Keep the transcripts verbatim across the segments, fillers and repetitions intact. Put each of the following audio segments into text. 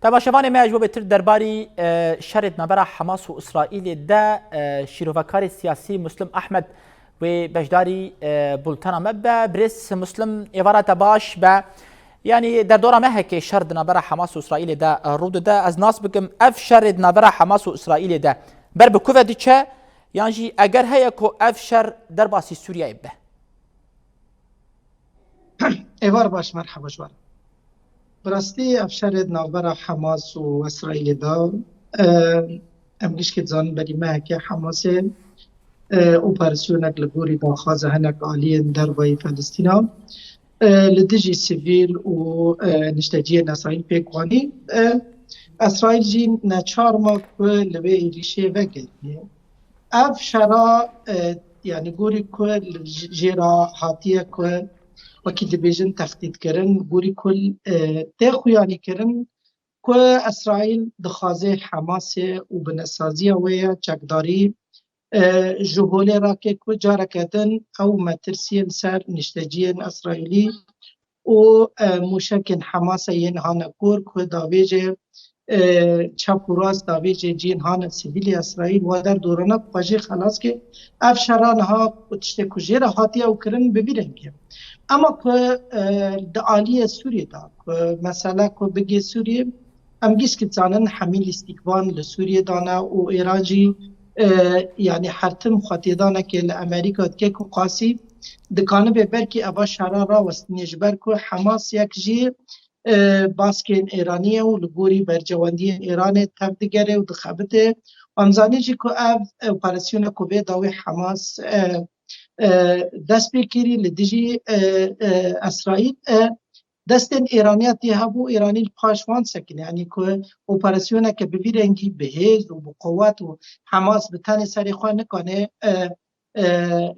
Temaşevanê me, ji bo bêtir derbarî, e, şerê di navbera Hamas û Îsraîlê de, e, şîrovekarê siyasî Muslim Ahmed wê beşdarî, e, bultena me be. Birêz Muslim, êvara te baş be. Yanî derdora me heke şer di navbera Hamas û Îsraîlê de, e, rû dide. Ez nas bikim, ev şerê di navbera Hamas û Îsraîlê de ber bi ku ve diçe? Yan jî eger heye ku ev şer derbasî Sûriyeyê be? Êvar baş, merheba ji we re. Bi rastî ev şerê di navbera Hamas û Îsraîlê de, e, em gişkê dizanin berî mehekê Hamasê, e, operasyonek li gorî daxwaza hinek aliyên dervayî Felistîna, e, li dijî sivîl û, e, nişteciyên Îsraîl pêk wanî. E, Îsraîl jî neçar ma ku li vê êrîşê vegerîne. Ev şera, e, yanî gorî ku li j-, jê re hatiye ku wekî dibêjin tehdîtkirin, gorî ku, e, tê xuyanîkirin ku Îsraîl dixwaze Hamasê û binesaziya wê ya çekdarî, e, ji holê rake ku careke din ew metirsiyên ser nişteciyên Îsraîlî û, e, mûşekên Hemasa yên hane kor ku davêjê, e, çep û rast davêjê cihên hane sivîlê Îsraîl wa der dorana ku xwe jê xelas ke. Ev şera niha ku tiştê ku jê re hatiye û kirin bi vî rengî ye. Ema ku, e, di aliyê Sûriyê de ku mesele ku bigê Sûriyê, em gişkî dizanin hemî lîstikvan li Sûriyê dane û Êran jî, e, yanî her tim xwe têdaneke li Amerîka dike ku qasî dikanibe belkî eva şera rawestîne, ji ber ku Hamas yek jî, e, baskên Êranî ye û li gorî bercewendiyên Êranê tev digere û dixebite. Em zanî jî ku ev, e, operasyona ku vê dawî Hamas, e, e, dest pê kirî li dijî, e, e, Îsraîl, e, destên Êraniya tê hebû, Êranî li paş wan sekine. Yanî ku operasyoneke bi vî rengî, bi hêz û bi quwet û Hamas bi tenê serê xwe nikane, e, e,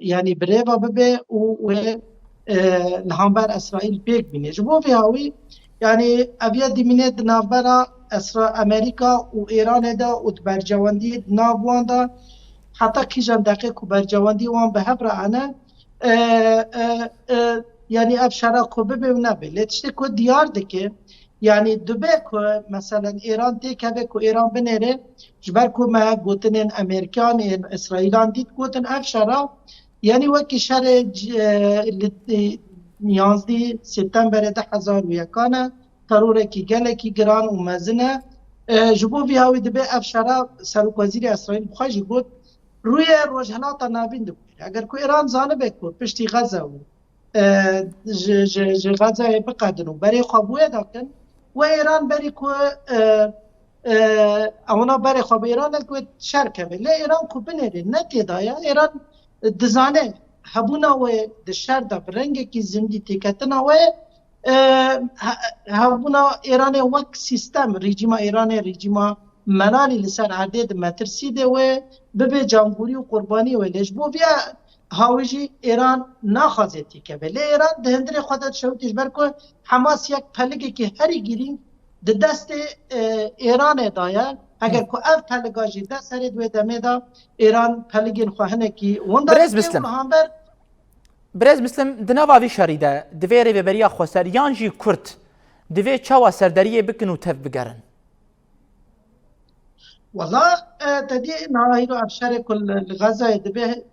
yanî bi rêva bibe û wê, e, li hember Îsraîl pêk bîne. Ji bo vê hawî, yanî ev ya dimîne di navbera Îsra-, Amerîka û Êranê de û di bercewendiyê di nav wan de heta kîjan deqê ku bercewendî wan bi hev re hene, e, e, e, yanî ev şera ku bibe û nebe. Lê tiştê ku diyar dike, yanî dibe ku meselen Êran têkeve ku Êran binêre, ji ber ku me gotinên Amerîkan, ên Îsraîlan dît, gotin ev şera, yanî wekî şerê c-, e, li, e, yanzdî Septemberê du hezar û yekan e, terorekî gelekî giran û mezin e. E, ji bo vî hawî dibe ev şera Serokwezîrê Îsraîl bi xwe jî got, rûyê Rojhilata Navîn dibû. Eger ku Îran zanibe ku piştî Xeze û, e, ji, ji, ji Xezeyê biqedin û berê xwe bûye dakin, we Îran berî ku, e, e, ewna berê xwe bi Îran e ku şer keve. Lê Îran ku binêrê ne têda ye, Îran dizane hebûna wê di şer de bi rengekî zindî têketina wê, e, he-, hebûna Îranê wek sîstem, rejîma Îranê, rejîma melalî li ser erdê di metirsî de wê bibe cangûrî û qurbanî wê. Lê ji bo vîya hawî jî Îran naxwaze têkeve. Lê Îran di hundirê xwe de dişewitî, ji ber ku Hamas yek peligekî herî girîng di destê, e, Îranê de ye. Eger ku ev peliga jî dest herê di wê demê de Îran peligên xwe hinekî winda Birêz dike û Mislim. Li hember Birêz Mislim, di nava vî şerî de divê rêveberiya xweser yan jî Kurd divê çawa serderiyê bikin û tev bigerin? Wela, e, te dî niha hîro ev şerê ku li, li Xezayê dibe,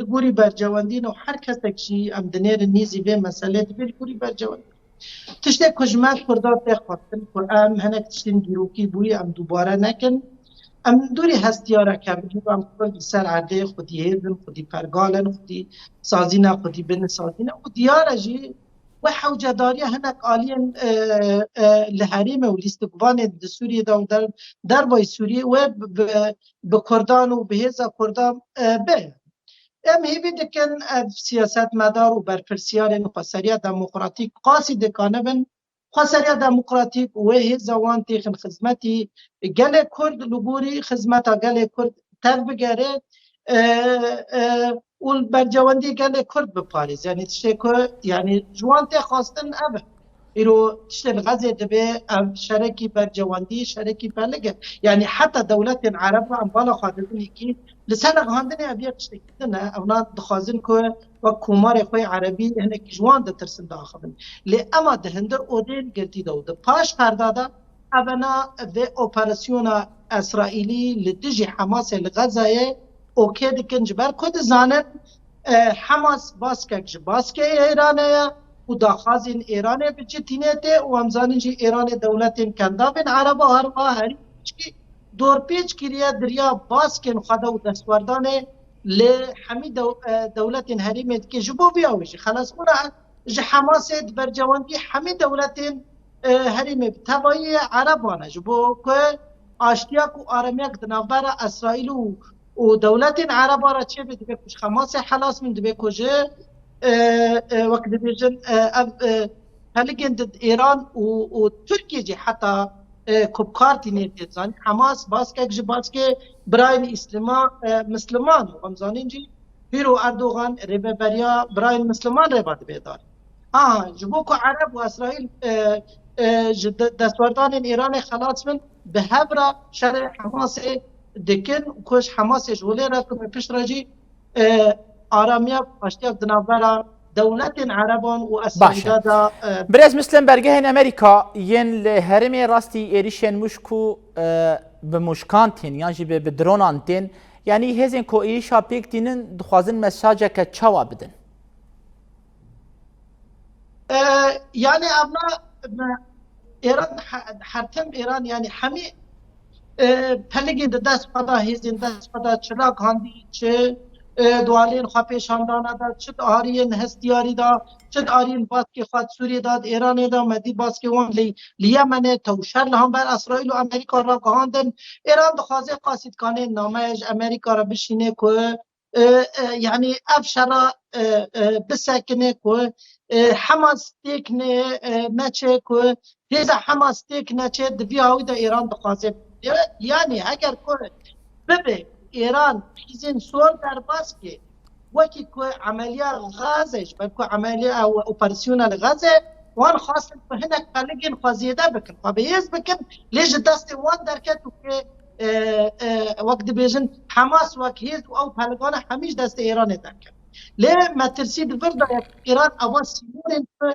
li gorî bercewendîn û her kesek jî em dinêrin nîzî vê meselê dibe li gorî bercewendîn. Tiştê ku ji me Kurdan tê xwestin ku em hinek tiştên dîrokî bûyî em dubare nekin. Em dûrî hestiyarek hebin, hîro em Kurd li ser erdê xwedî hêz in, xwedî pergal in, xwedî sazî ne, xwedî bin sazî ne. Û diyar e jî we hewcedariya hinek aliyên, e, e, li herêmê û lîstikvanê di Sûriyê de û der-, dervayî Sûriyê we bi, bi, bi Kurdan û bi hêza Kurdan, e, be. Em hêvî dikin ev siyasetmedar û berpirsiyarên xweseriya demokratîk qasî dikanibin, xweseriya demokratîk û wê hêza wan têxin xizmetî gelê Kurd, li gorî xizmeta gelê Kurd tev bigere, e, e, û li bercewendî gelê Kurd biparêz. Yanî tiştê ku, yanî ji wan tê xwestin ev e. Îro tiştê li Xezê dibe ev şerekî bercewendî, şerekî pelik e. Yanî heta dewletên Ereb re em bala xwe didin, yekî li ser nihandinê ev yek tiştekî din e. Ewna dixwazin ku wek komarê xwe yê Erebî hinekî ji wan ditirsin diaxivin. Lê ema di hindir odên girtî de û di paş perda de evena vê operasyona Îsraîlî li dijî Hamasê li Xezayê okê dikin, ji ber ku dizanin, e, Hamas baskek ji baskê Îranê ye û daxwazên Îranê bi cidî tê û em zanin jî Îranê dewletên kendavên Ereba herwiha herî piçkî dorpêç kiriye di riya baskên xwe de û destwerdanê li hemî dew-, e, dewletên herêmê dike. Ji bo vê awê jî xelasbûna ji Hamasê di bercewendî hemî dewletên, e, herêmê bi tevayî ye Ereban e. Ji bo ku aştiyak û aramiyak di navbera Îsraîl û, û dewletên Ereba re çêbe, divê ku ji Hamasê xelas bin, divê ku ji, e, e, wek dibêjin, e, ev, e, peligên di Îran û, û Tirkiye jî heta, e, ku bi kar tînê tê zanîn. Hamas baskek ji baskê birayên Îslima, e, Misliman û em zanîn jî Hîro Erdogan rêveberiya birayên Misliman re ve dibê dar. Aha, ji bo ku Ereb û Îsraîl, e, e, ji de-, destwerdanên Îranê xelas bin, bi hev re şerê Hamasê dikin û ku ji Hamasê ji holê re ku me pişt re jî, e, aramiya, aştiya di navbera dewletên Ereban û Baş e. Îsraîlê de, e, Birêz Muslim, bergehên Amerîka yên li herêmê rastî êrişên mûşk û, e, bi mûşkan tên yan jî bi, bi dronan tên, yanî hêzên ku êrişa pêk tînin dixwazin mesajeke çawa bidin? E, yanî evna, me, Îran he-, her tim Îran, yanî hemî, e, peligên di dest xwe de, hêzên dest xwe de, çi ragihandî, çi, e, di aliyên xwe pêşandana de, çi di aliyên hestiyarî de, çi di aliyên baskê xwe di Sûriyê de, di Îranê de, me dî baskê wan li, li Yemenê, tew şer li hember Îsraîl û Amerîka ragihandin. Îran dixwaze qasî dikanê nameyê ji Amerîka re bişîne ku, e, e, yanî ev şera, e, e, bisekine ku, e, Hamas têk ne, e, neçe ku hêza Hamas têk neçe di vî hawî de Îran dixwaze. Ya-, yanî eger ku bibe Îran hêzên sor derbas ke, wekî ku emeliya Gaze, ji ber ku emeliya ew operasyona li Gaze, wan xwestin ku hinek peligên xwe zêde bikin, xwe bihêz bikin, lê ji destê wan derket û ku, e, e, wek dibêjin, Hamas wek hêz û ew peligana hemî ji destê Îranê derket. Lê metirsî di vir de ye ku Îran eva sînorên xwe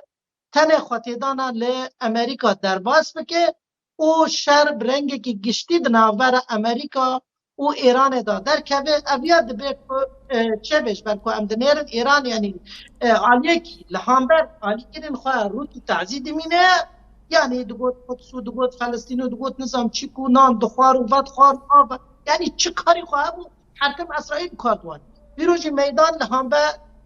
tenê xwe têdana li Amerîka derbas bike û şer bi rengekî giştî di navbera Amerîka û Îranê de derkeve. Ev ya dibe ku, e, çêbe, ji ber ku em dinêrin Îran, yanî, e, aliyekî li hember alîkirên xwe rût û tazî dimîne, yanî digot Quds û digot Felistîn û digot nizam çi ku nan dixwar û vedixwar û av, yanî çi karî xwe hebû, her tim Îsraîl bi kar diwan. Pîro jî meydan li hembe,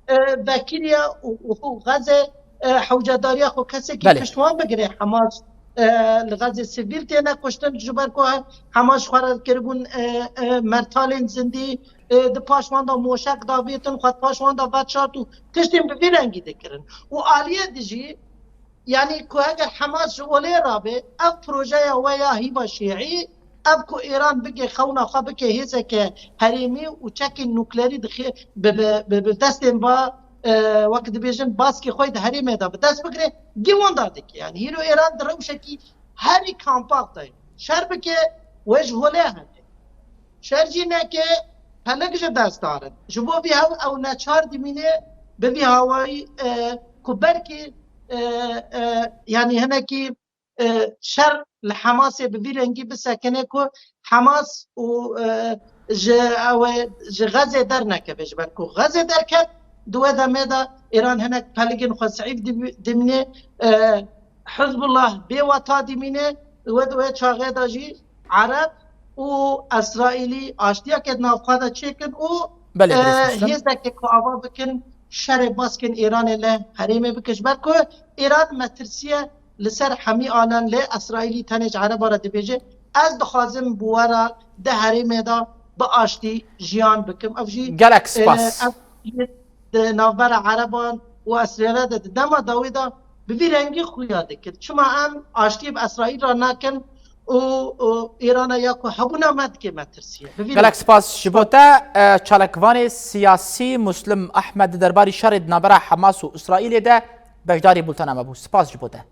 e, vekiriye û, û, û Xeze, e, hewcedariya xwe kesekî Belê. Pişt wan bigire. Hamas, e, li Xezê sivîl têne kuştin, ji ber ku Hamas ji xwe re kiribûn, e, e, mertalên zindî, e, di paş wan de moşek davêtin, xwe di paş wan de veşart û tiştên bi vî rengî dikirin. Û aliyê dijî, yanî ku eger Hamas ji olê rabe, ev projeya we ya hîva şîî, ev ku Îran bike xewna xwe bike hêzeke herêmî û çekên nuklerî dixê bi, bi, bi, bi destên va, e, wek dibêjin baskê xwe di herêmê de bi dest bigire, gê wenda dike. Yanî hîro Îran di rewşekî herî kampakt de ye. Şer bike, wê ji holê hebe. Şer jî neke, pelik ji dest darin. Ji bo vî hew ew neçar dimîne, bi vî hawayî, e, ku belkî, e, e, yanî hinekî, e, şer li Hamasê bi vî rengî bisekine ku Hamas û, e, ji ew ê ji Xezê dernekeve, ji ber ku Xezê derket, di wê demê de Îran hinek peligên xwe zeîf dibî-, dimîne, e, Hizbullah bê weta dimîne, wê di wê çaxê de jî Ereb û Îsraîlî aştiyeke di nav xwe de çêkin û, Belê, e, birêz Muslim. Hêzeke ku ava bikin şerê baskên Îranê li herêmê bike. Ji ber ku Îran metirsiye li ser hemî alan, lê Îsraîlî tenê ji Ereba re dibêje, ez dixwazim bi we re di herêmê de bi aştî jiyan bikim. Ev jî, Gelek e, spas. Ev di navbera Ereban û Îsraîlê de di dema dawî de bi vî rengî xuya dikir. Çima em aştiyê bi Îsraîl re nakin û, û Îrana ya ku hebûna me dike metirsiye? Bi vî Gelek rengî. Spas ji bo te, e, çalakvanê siyasî Muslim Ehmed di derbarî şerê di navbera Hamas û Îsraîlê de beşdarî bultena me bû. Spas ji bo te.